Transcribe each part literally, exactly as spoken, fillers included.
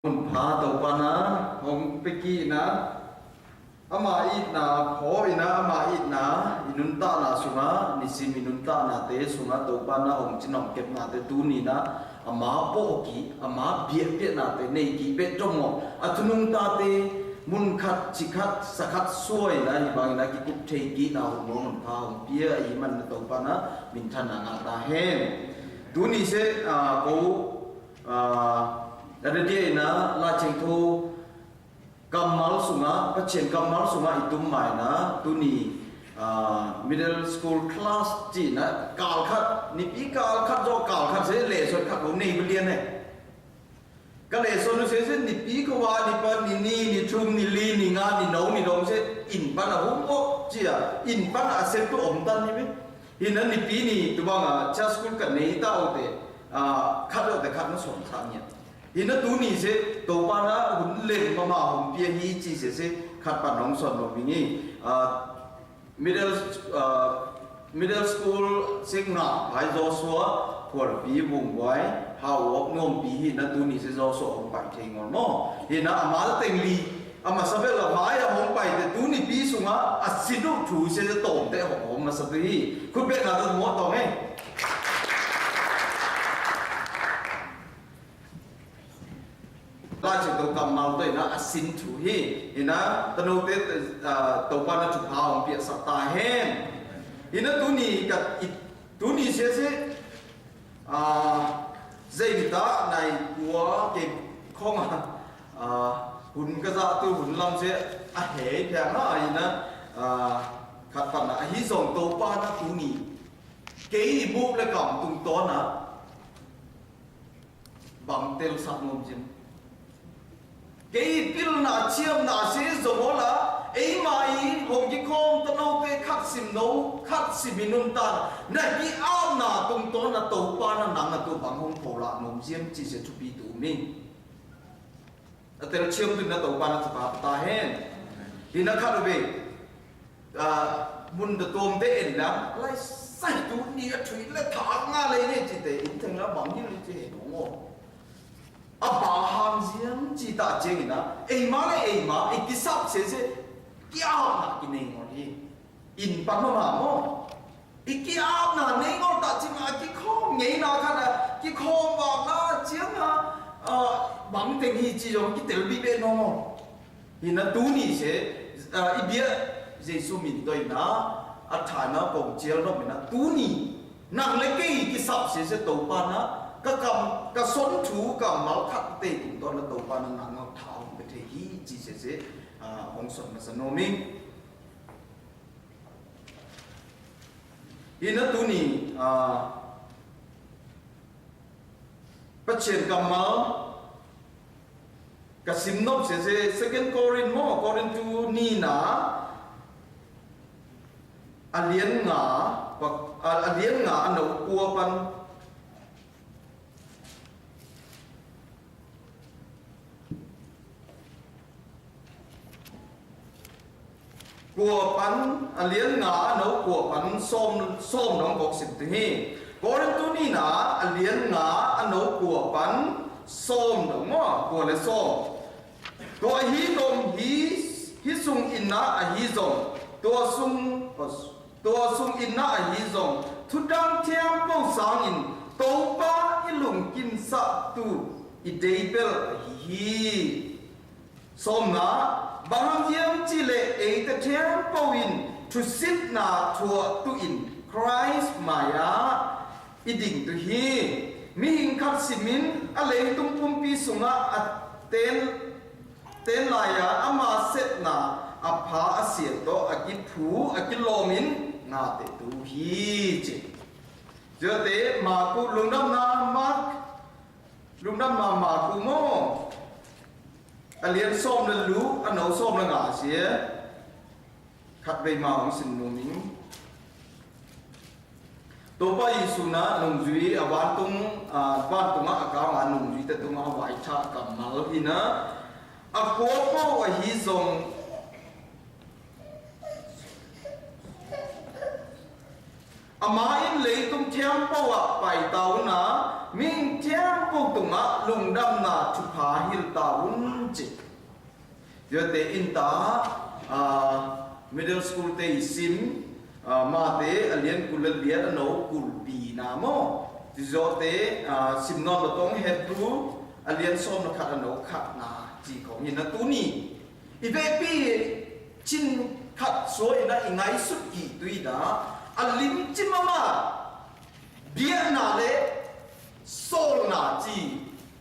Mŭn pha Tôpa na, hŏng peki na, ama itna, pho ina, ama itna, inunta na sung a, nisim inunta na te sung a, Tôpa na hŏng chinong kep na te tuni na, ama pô ki, ama biek biek na te, nei ki biek dong mo, a tunung ta te, mŭn khat, chi khat, sa khat suai na, i bang na ki kup thei ki na hŏng mŭn pha hŏng pia, i man na Tôpa na, min than na ngă ta hen. Tuni se, a, kô, a, ada dia ina, la cheng thu, kammal sung a, pachien kammal sung a i tum mai na, tuni, a, middle school class chi na, kal khat, ni pi kal khat, jo kal khat, se lesson khat, hŏng nei bơ lien ne. Ka lesson se, se, ni pi kô wa, ni pa, ni ni, ni thum, ni li, ni nga, ni nô, ni dong, se, in pan a hŭm o, chi a, in pan a sem tu om tan ni bơ. Hina ni pi ni, tu bang a, cha school ka nei ta o te, a, khat o te khat na son sa ni a. Hina tuni se, Tôpa na, hŭn lem ma ma hŭn pia hi chi se se, khat pan nong son nong mi ni. A, middle, a, middle school se ngă, pai Joshua, kual pi bung wai, hau ok nong pi hina tuni se Joshua hŭn pai thei ngol mo. Hina ama teng li, ama sa bel la mai a hŭn pai te tuni pi sung a, a sinu thu se se tong te hŭn ma sa tu hi. Khut bek na tu mo tong e. La cheng tôk kammal tôk ina a sin thu hi. Ina tơnô te, a, Tôpa na thu pha hŏng pia sa ta hen. Ina tuni ka, i, tuni se se, a, zai ni ta nai kua ke khong a, a, hŭn ka za tu hŭn lam se a he pia na ina, a, khat pan na a hi zong Tôpa na tuni. Kei i buk le kam tung to na. Bang tel sat mum jin. Kei pil na chiam na se zong ôh la, ei mai, hong ki khom ta nô te khat sim nô, khat sim i nun tan, na ki ap na tung to na Tôpa na nang na tu bang hong pô la mum jin chi se tu pi tu mi. A tel chiam tu na Tôpa na tu pa ta hen. Hi na khat u be. A, mŭn da tôm te en na, lai sai tu ni a thui le thang a le ne chi te in theng la bang hi le chi he nong o. A ba hang ziang chi ta chiang na, ei ma le ei ma, ei ki sap se se, ki a na ki ne ngol hi. In pan ma ma mo. I ki ap na ne ngol ta chi ma ki khom ngei na kha na, ki khom ba na chiang na, a, bang teng hi chi yong ki tel bi be nong o. Hi na tuni se, a, i bia Yêsu min tui na, a tha na kông chiel nô min na tuni. Nang le kei ki sap se se Tôpa na, ka kam, ka son thu, ka mal khat te tung to na Tôpa na nang ngau thao be the hi chi se se, a, hong son na sa nô mi. Hi na tuni, a, Pachien kammal, ka sim nop se se Second Corinth mo, Corinth tu ni na, a lian nga, pa, a, a lian nga a nô kua pan. Kua pan, a lian nga a nô kua pan sôm, sôm dong kok sim tu hi. Korintu ni na, a lian nga a nô kua pan sôm dong mo, kua leh sôm. Tua hi dong hi, hi sung in na a hi zong. Tua sung, tua sung in na a hi zong. Thu dang thiam pô sang in, Tôpa i lung kin sa tu, i dei pel a hi hi. Sôm na, bang hang yiem chileh ei ta thiam pô in, thu sip na thua tu in, Christ mai a, i ding tu hi. Mihing khat simin, a leitung pumpi sung a, a ten, ten lai a, ama sep na, a pha a sia to, a ki phu, a ki lom in, nga te tu hi chi. Yua te, Marku, lungdam na Mark, lungdam na Marku mo. A lian sôm leh lu, a nô sôm leh nga sia. Khat bei ma hong sin nu ming. Tôpa Yêsu na nung jui a van tung, a van tung a a kang a nung jui te tung a vai tha kammal hi na. A kua pô a hi zong. Ama in leitung thiam pô a pai tau na. Mihing tiam pô tungah lŭng đăm na chu pha hil ta un chih. Yua te in ta, a, middle school te i sim, a, Mate a lian kul leh lian a nô kul pi na mô. Ti yua te, a, sim non ma tông Hebrew a lian sôm na khat a nô khat na. Chi kông hin na tu ni. I be pi chin khat sua i na i ngai sut ki tu i na. A lim chi ma ma. Biă na leh sôl na chi,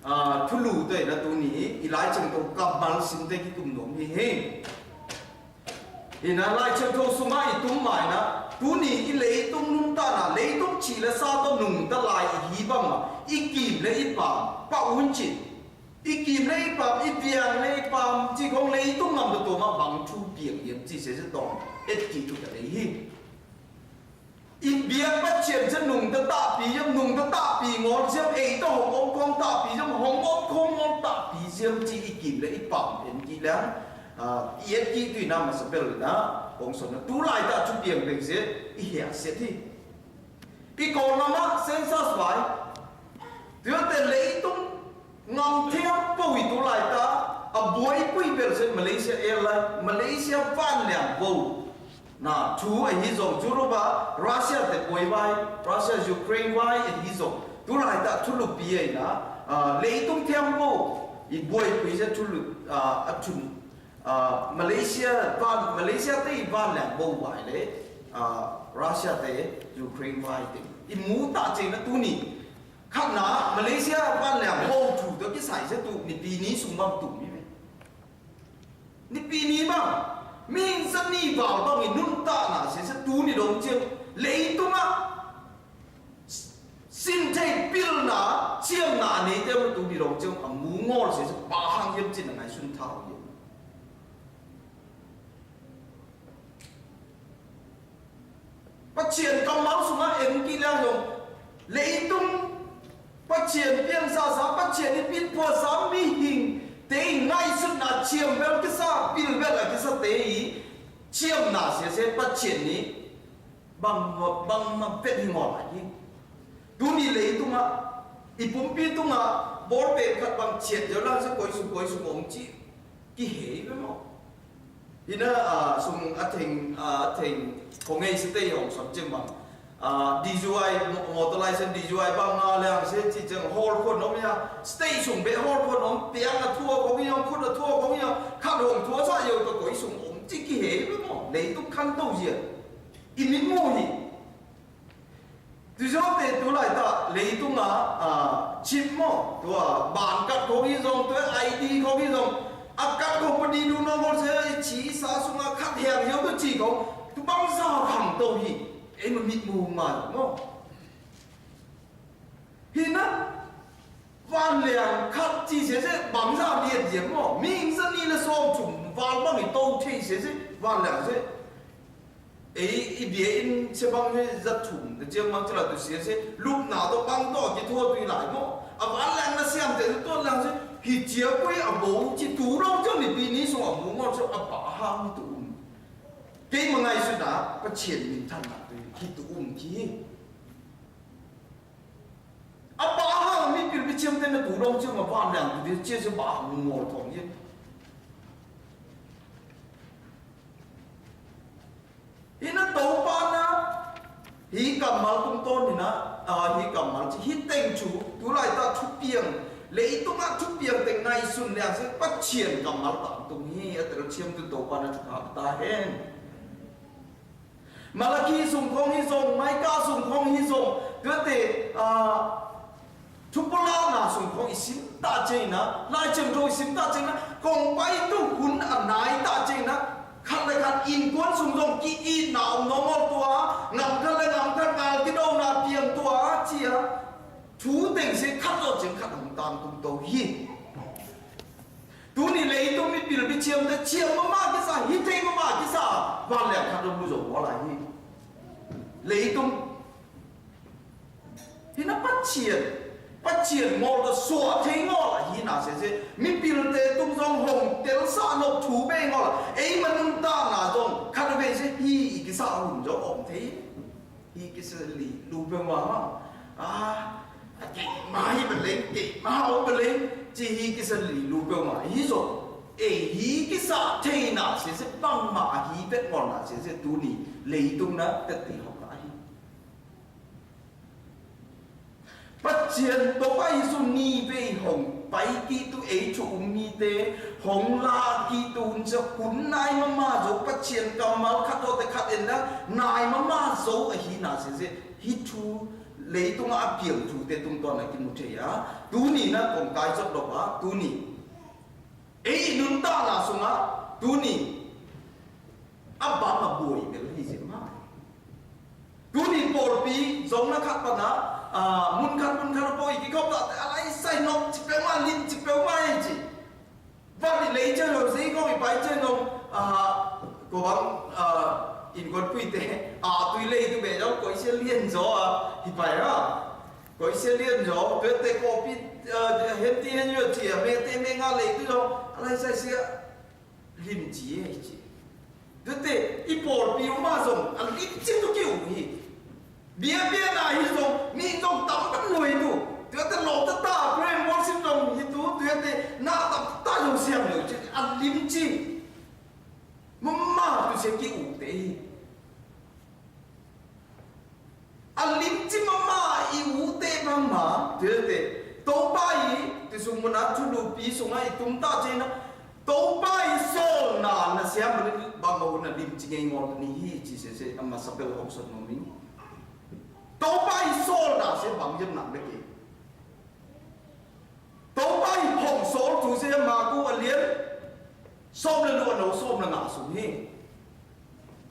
a, thulu te na tu ni, i Lai Cheng Thô kăm mal sim te ki tum nôm hi hi. I na Lai Cheng Thô suma i tum mai na, tu ni i leitung num ta na, leitung chi leh sa ta nung ta lai i hi bang ma, i kim leh i pam, pa un chi. I kim leh i pam, i piang leh i pam, chi kông leitung ngam ta tô ma bang chu piang yem chi se se tong, et ki chu ta leh hi. I biă Pachien se nung ta ta pi yom, nung ta ta pi ngol yom, ei ta hong om khong ta pi yom, hong om khong ngol ta pi yom, chi i kim leh i pam, en ki leng, a, i et ki tui na ma sa pel na, hong son na, tu lai ta chu piang peng se, i hia se ti. I kol na ma, census bai. Tui te leitung, Ngam thiăm pô i tu lai ta, a buai pui bel se Malaysia Airline, Malaysia van leng bô. Na, chu a hi zong chu ru ba, Russia te buai bai, Russia Ukraine bai a hi zong. Tu lai ta chu lu pi ai na, a, leitung thiăm pô, i buai pui se chu lu, a, a chun, a, Malaysia van, Malaysia te i van leng bô bai le, a, Russia te Ukraine bai te. I mu ta che na tu ni. Khăt na Malaysia van leng bô chu tơ ki sai se tu ni pi ni sung bang tu mi me. Ni pi ni bang. Ming sa ni val bang i nun ta na se se tu ni dong chiang. Lei tu ma. Sin thei pil na chiang na ni te tu ni dong chiang a mu ngol se se ba hang yem chin na ngai sun thao yem. Pachien kammal sung a em ki leng yong. Leitung Pachien pian sa sa, Pachien i pin pua sa mi hing. Te i ngai sun na chiam bel ki sa, pil bel a ki sa te i. Chiam na se se Pachien ni. Bang, bang ma pet hi ngol a ki. Tu ni leitung a. I pum pi tung a. Bor pe khat bang chiet yo lang se koi su, koi su mong chi. Ki hei bel mo. Ina, a, sung a theng, a, theng, kong ei state yong song cheng bang. A, D U I, mo-, motor license D U I bang na liang se chi cheng hol kon nom ya. State sung be hol kon nom, piang a thua kong yong, kut a thua kong yong, khat hong thua sa yo to koi sung om, chi ki hei be mo, lei tu khan to yia. I min mo hi. Tu yua te tu lai ta, lei tu ngă, a, chip mo, tu a, ban kat kong i zong, tu a, I D kong i zong, a kat kong padi du nong kong se, chi sa sung a kat hiang yong tu chi kong, tu bang sa khang to hi, ei ma mit mu ma mo. Hi na, Van leng khăt chi se se bang sa liet yem mo. Ming sa ni le som chum. Van bang i tô thei se se. Van leng se. Ei, i bia in se bang se zat chum. Te chiang mang chila tu se se. Lup na to bang to ki thua tui lai mo. A van leng na siam te to leng se. Hi chia kui a bo chi tu rong chiang ni pi ni sung a mu ngol se a ba hang tu um. Kei ma ngai su na, Pachien min than na tu. Hi tu um ki. A ba hang mi pil bi chiam te na tu rong chiam a ba liang tu di chia se ba hang ngol thong yin. Hi na tô pa na, hi kammal tung ton hi na, a, hi kammal chi, hi teng chu, tu lai ta chu piang, lei tung a chu piang teng ngai sun liang se, Pachien kammal ta tung hi, a te chiam tu tô pa na chu pa ta hen. Malaki sung khong hi zong, Maika sung khong hi zong, tuate, a, Thupula na sung khong i sim ta cheng na, Lai Cheng Thô i sim ta cheng na, kong pai tu hun a nai ta cheng na, khat le khat in kuan sung zong ki i na ong nong ol tua, ngam khat le ngam khat ngal ki dong na piang tua, chia. Thu teng se khat lo cheng khat hong tam tung to hi. Tu ni lei tu mi pil bi chiam te chiam ma ma ki sa, hi te ma ma ki sa, van leng khat lo bu zong wa lai hi. Lei tu. Hi na Pachien. Pachien ngol da sua te ngol la hi na se se. Mi pil te tung zong hong tel sa nok thu be ngol la. Ei ma nun ta na zong khat be se hi ki sa hun zong ong te. Hi ki sa li lu be ma. A. Kei ma hi bơ leng, kei ma hau bơ leng, či hi kih sa li lu pơ ma hi so. Ê hi kih sa thei na se se păng ma hi pet ngol na se se tuni lei tung na pet ti hok na hi. Păt chiên tôpa Yêsu ni pei hong pay kih tu ê chu um mi te hong la kih tu hun se hun nai ma ma zo păt chiên kau mau khăt to te khăt en na nai ma ma zo a hi na se se hi chu lei tung a piêng chu te tung to na kih mu thei a. Tuni na kong kai zot lo a tuni. Ê i nun ta na sung a tuni. A bang a boi bel hi zi ma. Tuni pôl pi zong na khăt pă na a mun khăt mun khăt a boi kih kop ta te a lai sai nok či peu ma lim či peu ma ê či. Vat i lei chơ nong zi kong i pay chơ nong a kô bang a in kon pui te a tui lei tu be dau koi se lien zo a hi pay a. Koi se lien zo kơ te kô pi a hen ti hen yo chi a me te me nga lei tu zo a lai sai se a lim chi e chi. Dute i pôl pi u ma zong a lim chi tu kiu hi. Bia bia na hi zong mi zong tam băn nuai tu. Dute lo ta ta prayer worship zong hi tu dute na tam ta zong siam yo chi a lim chi. Mă mă tu se kiu te hi. A lim chi mă mă i u te bang ma te te. Tôpa i te sung mă na chu lu pi sung a i tum ta che na. Tôpa i sol na na siam mă bang ma u na lim chi ngei ngol ni hi chi se se ama sapel hok sot mă mi. Tôpa i sol na se bang jem na me ke. Tôpa i hong sol tu se Marku a lien. Sôm lơ lu a nô sôm lơ ngă sung hi.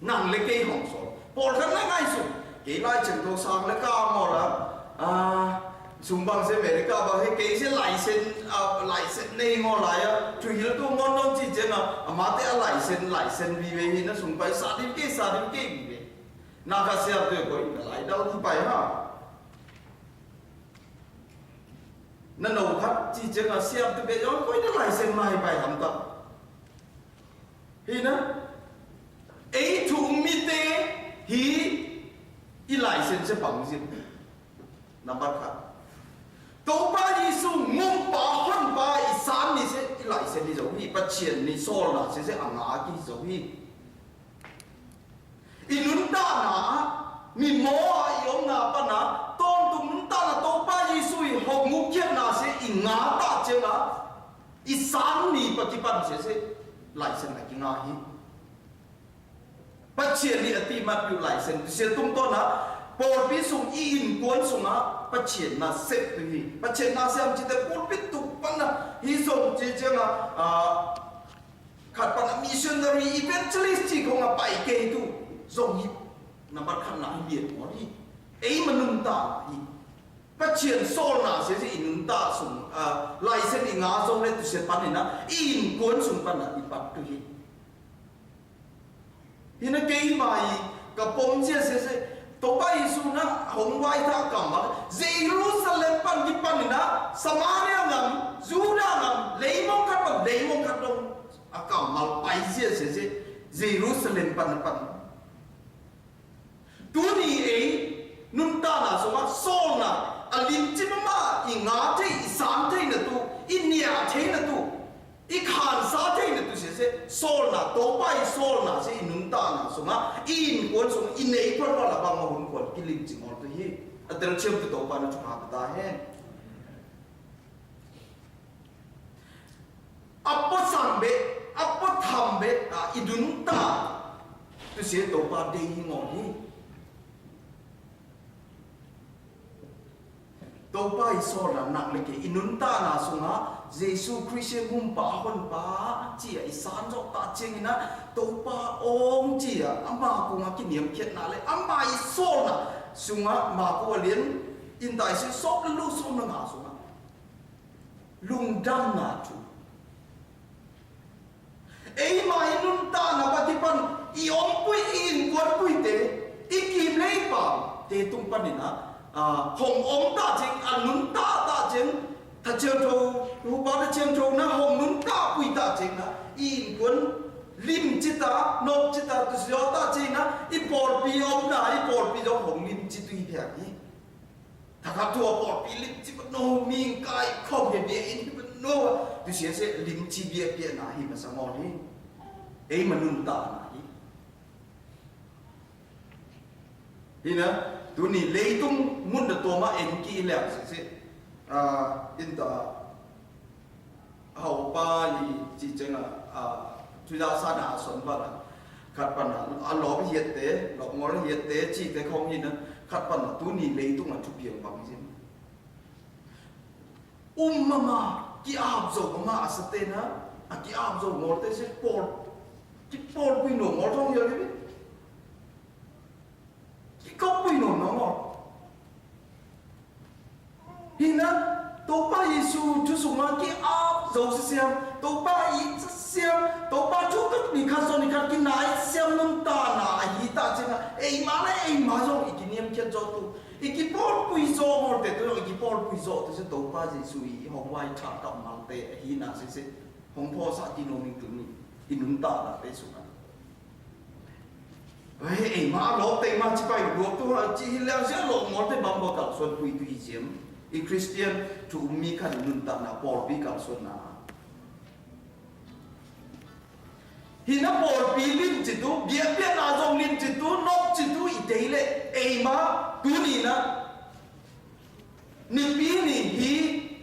Năng lĕ kei hong sol. Pôl khăn lĕ ngai sung. Kei lai cheng tô sang lĕ ka mô la. A sung bang se America bang he kei se license a license nei mô lai a. Chu hil tu mô nong chi cheng a. A ma te a license license bi be hi na sung pai sa di kei sa di kei bi be. Na ka se a tu koi na lai dau tu pai ha. Na nô khăt chi cheng a siam tu be yong koi na lai seng mai bai ham ta. Hi na. Ê thu mi te hi i lai seng se pang zin. Number khăt. Tôpa Yêsu ngŭm pa hon pa i san ni se i lai seng ni zo hi pa chien ni sol na se se ang a ki zo hi. I nun ta na, mi mô a i ong na pa na, ton tung nun ta na Tôpa Yêsu i hok nguk kiet na se i nga ta cheng a, i san ni pa ki pan se se, lai seng na ki nga hi. Pa chien ni a ti mat yu lai seng, se tung to na, pôl pi sung i in kuan sung a, pa chien na sep tu hi, pa chien na se am chi te pôl pi tuk pan na, hi sung chi cheng a, a, Khăt pă na missionary evangelist chi kông a pai kei tu. Zong hi. Nă măt khăn na hi biên mor hi. Ei ma nŭn ta hi. Pă chien sol na se se i nŭn ta sung. A, lai sen i nga zong le tu se pan hi na. I in kuôn sung pan na i pat tu hi. Hi na kei mai ka pom sia se se. Tôpa Yêsu na hong wai ta kam ma. Jerusalem pan ki pan hi na. Samaria ngam, Yuda ngam, lei mong khăt pan, lei mong khăt dong. A kam mal pai sia se se. Jerusalem pan pan. Tuni ei, nŭn ta na sung a, sol na, a lim chi ma ma, i nga thei, i san thei na tu, i nia thei na tu. I khan sa thei na tu se se, sol na, Tôpa i sol na se, i nŭn ta na sung a, i in kuôn sung, i nei kuôn wa la bang ma hun kuôn, ki lim chi mol tu hi. A tel chiam tu Tôpa na chu ha ta hen. A pô sang be, a pô tham be, a i dun ta. Tu se Tôpa dei hi ngol hi. Tôpa i sol na nang leke i nŭn ta na sung a, Yêsu Krist i mum pa hon pa, chi a i san zok ta ching i na, Tôpa ong chi a, ama kung a ki niam kiet na le, ama i sol na, sung a, ma ku a lien, in tai si sop le lu sung na nga sung a. Lung dam na tu. Ei ma i nŭn ta na pa ti pan i ong pui i in kuôn pui te i kim lei pa te tung pan i na. A, hong ong ta ching a nŭn ta ta ching ta chiang thô hu pa ta chiang thô na hong nŭn ta pui ta ching na i in kuôn lim chi ta nok chi ta tu sio ta ching na i pôl pi ong na i pôl pi dong hong lim chi tu i piak i. Tha kha tua pôl pi lim chi bơnô ming kai khŏm he bia in bơnô. Tui sia se lim chi bia bia na hi ma sa ngol hi. Ei ma nun ta na hi. Hi na, tu ni lei tung mun da tua ma en ki lem se se. A, in ta. Hau pa i chi cheng a, a, tui da sa na son ba na. Khat pa na, a lop hiet te, lop ngol hiet te, chi te khong hi na. Khat pa na, tu ni lei tung a chu piang bang zin. Um ma ma, ki ap zo ma ma a sa te na, a ki ap zo ngol te se pôl. Ki pôl kui no ngol thong hiel ke bi. Ki kop kui no no ngol. Hi na, Tôpa Yêsu, chu sung a ki ap zo si siam, Tôpa i si siam, Tôpa chu kăk ni khat so ni khat ki nai si siam num ta na a hi ta cheng a, ei ma le ei ma zong i ki niam kiat zo tu, i ki pôl kui zo mor te tu, i ki pôl kui zo tu se Tôpa Yêsu i hong wai cha kap mal te a hi na se se, hong pho sa ki no ni tu ni, i num ta na te sung a. Ê, ê, ma lok teng ma chi pai lok tu ha chi hi leng sia lok ngol te bang ba kal suan pui tu i ziem. I Christian tu mi kan nun ta na pôl pi kal suan na. Hi na pôl pi lim chi tu, bia bia na zong lim chi tu, nok chi tu i tei le. Ê, ma tu ni na. Ni pi ni hi,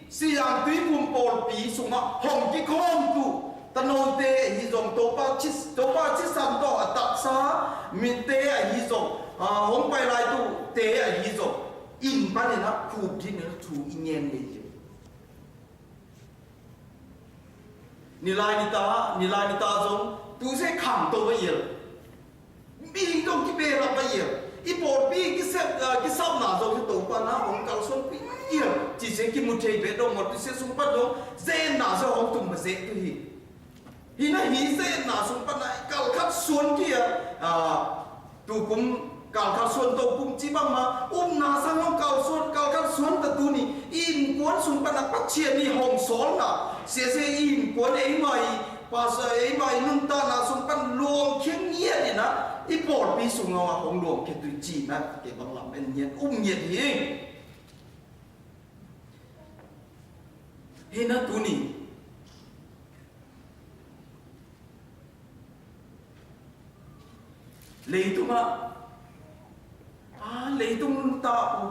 si yang tui pum pôl pi sung a hong ki khom tu. Ta nô te hi zong Tôpa chi, Tôpa chi sam to a tak sa, mi te a hi zong, a, hong pai lai tu, te a hi zong. In pa ni na, khup di ni na, tu i ngen ni. Ni lai ni ta, ni lai ni ta zong, tu se khang to ba yel. Bing dong ki bê la ba yel. I pôl pi ki sep, a, ki sap na zong ki Tôpa na hong kal suan pi yel. Chi se ki mu thei bê dong mot tu se sung pa dong. Zen na se hong tum ba se tu hi. Hi na hi zen na sung pa na kal khat suan ki a. A, tu kum kal khat suan to kum chi bang ma. Um na sang hong kal suan, kal khat suan ta tu ni. In kuan sung pa na pa chia ni hong sol na. Se se in kuan ei mai. Pastor, ê, ma i nun ta na sung pan luông khiêng ngiet i na, i pôl pi sung a hong luông khiêng tu chi na, kê bang lam en ngiet, um ngiet hi. Hi na tu ni. Lei tung a. A, lei tung nun ta u.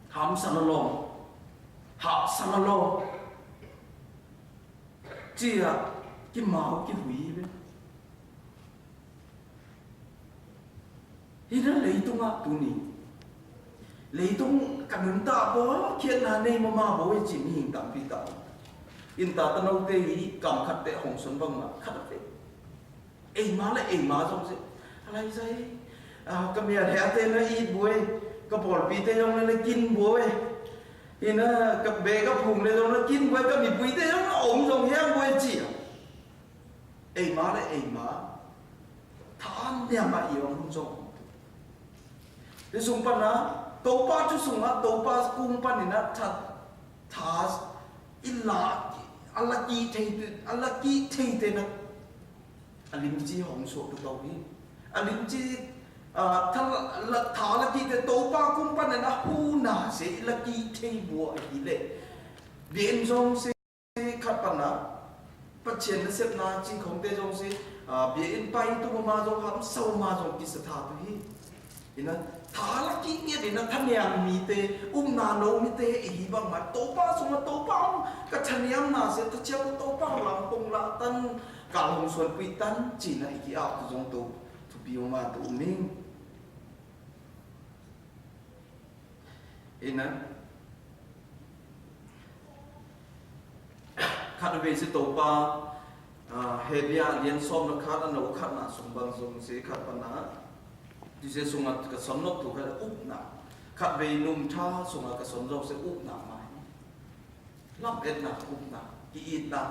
Ham sa na lo. Hap sa na lo. Chia, ki mau, ki hui bê. Hi na lei tung a tu ni. Lei tung ka nun ta bô, khian na nei ma ma bô, chi mi hing tam pi tam. In ta ta nô te hi, kam khat te hong sun bang ma, khat te. Ê ma le, ê ma zong se. Alai sai. A, ka mia lê a te na it bue. Ka pôl pi te zong na kin bue. Ina ka be ka phung le zong na kin bue, ka mi pui te zong na ong zong hiang bue chi. Ê ma le, ê ma. Tha an nia ma i ong zong. Te sung pan na, Tôpa chu sung a, Tôpa kung pan ni na, tha, tha, i la, a la ki thei te, a la ki thei te na. A lim chi hong suak tu tau hi. A lim chi, a, tha la, tha la ki te Tôpa kung pan na hu na se la ki thei bua hi le. Bien zong se khat pan na. Pachien na sep na chi khong te zong se, a, bien pai tu ma zong ham sau ma zong ki sa tha tu hi. Ina, tha la ki ngiet ina tha niang mi te, um na nô mi te, i hi bang ma, Tôpa sung ma Tôpa ong, ka tha niang na se, tha chia Tôpa ong lam pung la tan, ka hong suan pui tan, chi na i ki ap tu zong tu, tu pi ma tu um ning. Ina. Khat wei si Tôpa, a, Hêbrơ alian sôm la khat, a nô khat na sung bang zong si khat pan na. Ti se sung a ka sôm nok tu khat up na. Khat wei num tha sung a ka sôm zong si up na mai. Lap et na up na. Ki it na.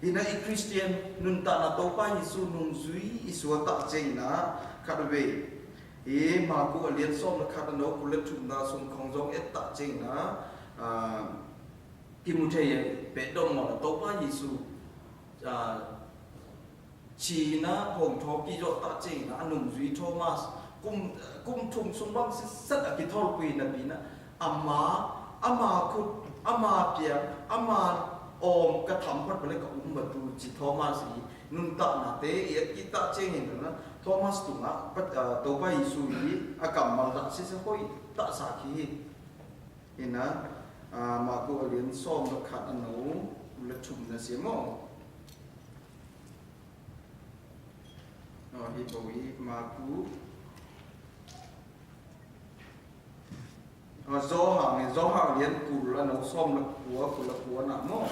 Hi na i Christian nun ta na Tôpa Yêsu nung zui i sua ta cheng na. Khat wei. Ê, Marku alian sôm la khat a nô kul la thum na sung khong zong et ta cheng na. A, Timôthê pê dong ma Tôpa Yêsu, a, chi na hong thô ki yo ta cheng na, a nung zui Thomas, kum, kum thum sung bang si sat a ki thol pui na pi na, Ama, ama khut, ama piang, ama ôm, ka tham phat bale ka um batu ci Thomas ri, nuntak na te, i ki ta ceng hin na, Thomas tung a, pat, a, Tôpa Yêsu ri, a kam mal dak si sa hoi, tak sa ki hi. Ina, a, Marku a lien sôm la khat a nô, la chum na si mo. Ơ, hi bô hi Marku. Ơ, Yôhan, Yôhan lien kul a nô sôm la kua, kul la kua na mo.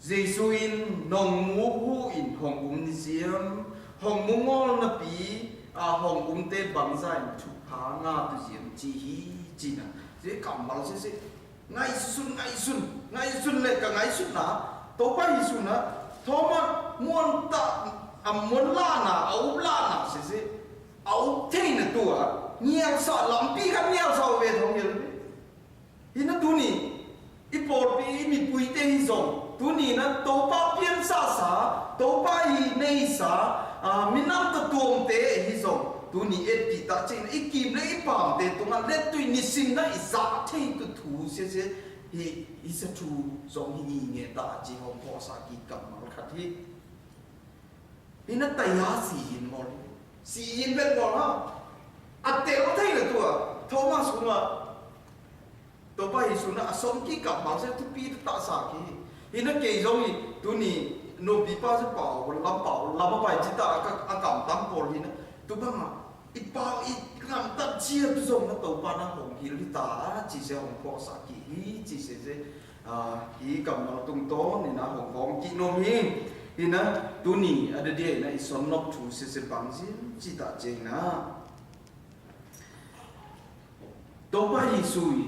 Yêsu in nong mu hu in hong um ni sim, hong mu ngol na pi, a hong um te bang zain chuk ha nga tu sim ci hi ci na. Yêsu kam bang si si. Ngai sun, ngai sun, ngai sun le ka ngai sun na. Tôpa Yêsu na, Thôma muôn ta, a muôn la na, a ŭp la na, sese. A ŭp thei na tua, ngial sa, lampi ka ngial sa ve thong ngial. Hi na tuni, i pôlpi, i mi pui te hi zong. Tuni na, Tôpa pian sa sa, Tôpa i nei sa, a, mi nam ta tuôm te hi zong. Tuni et ki ta chin, i kim le i pam te, tung a let tui ni sin na, i sa thei tu thu, sese. Hi, hi sa thu zong hi nge ta ci hong pô sa ki kam mal khat hi. Hi na ta ya si yin mol. Si yin vet mol ha. A tel thei na tua. Thomas kuma. Tôpa Yêsu na a sôm ki kam mal se tu pi ta sa ki. Hi na ke zong hi tuni no pi pa se pao, lam pao, lam pai ci ta a kam tam pol hi na. Tu bang a. I pau i ngam tat cia tu zong na Tôpa na hong hil hi ta, ci se hong pô sa ki hi, ci se se, a, hi kam nau tung ton, ni na hong hong ki nôm hi, hi na, tuni, a, dadê, hi na, i son nok tu se se bang zin, ci ta ceng na. Tôpa Yêsu i,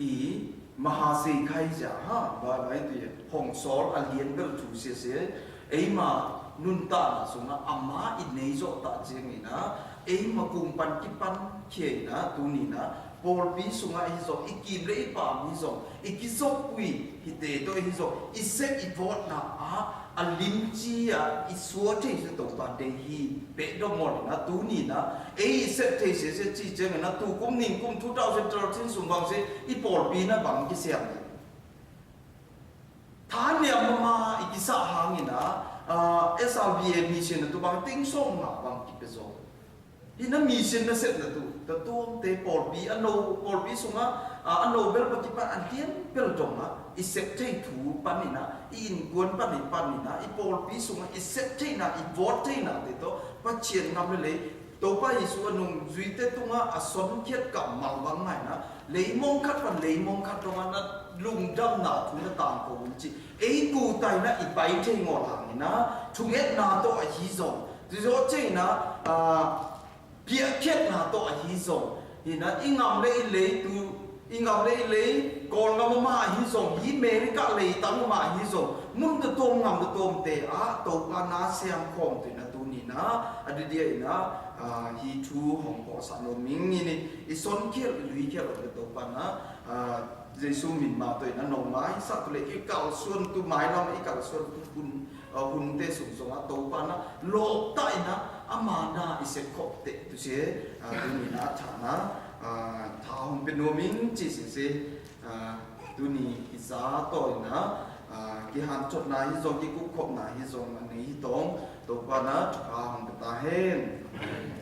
i, Mahase khai ja ha, ba bai tu ya, hong sol a lien bel tu se se, ei ma nun ta na sung a, ama i nei zo ta jeng i na, ei ma kum pan ki pan kie i na, tu ni na, pôlpi sung a i zo, i kim le i pam i zo, i ki zo kui, i te to i zo, i se i vot na a, a lim ci a, i sua te i zo to pa de hi, pe do mon na, tu ni na, ei i se te se se ci jeng na, tu kum ning kum two thousand thirteen sung bang se, i pôlpi na bang ki se a. Tha niam mama i ki sa hang i na, a, S R B A mission na tu bang ting som nga bang ki pe zo. Hi na mission na set na tu, ta tuôm te pôlpi, a no, pôlpi sung a, a, a no bel pa ki pan a lien bel dong a, i set te thu pan i na, i in kuan pan i pan i na, i pôlpi sung a, i set te na, i vot te na te to, pa chien ngam le le, Tôpa Yêsu a nung jui te tung a, a son kiet ka mal bang ngai na, lei mong khat pan lei mong khat tung a na lung dam na thu na tang ko un ci. Ei ku tai na i pai te ngol hang na, thung et na to a hi zong. Tu zo ce na, a, pia kiet na to a hi zong. Hi na i ngam le i lei tu, i ngam le i lei, kol ngam ma hi zong, hi America lei tang ma hi zong. Mun ta tuôm ngam ta tuôm te a, Tôpa na siam khom tu na tu ni na, a di dia i na, a, hi thu hong ko sa no ming i ni, i son kiel, i lui kiel, a Tôpa na, a, Yêsu min ma to i na no mai, sa tu le i kal suan tu mai lam, i kal suan tu hun, a, hun te sung sung a Tôpa na, lok ta i na, a ma na i se khop te, tu se, a, tu ni na, tha na, a, tha hong pe no ming, ci se se, a, tu ni i sa to i na, a, ki han chot na hi zong, ki kuk khop na hi zong, a, ni hi tong, Tôpa na, tha hong pe ta hen.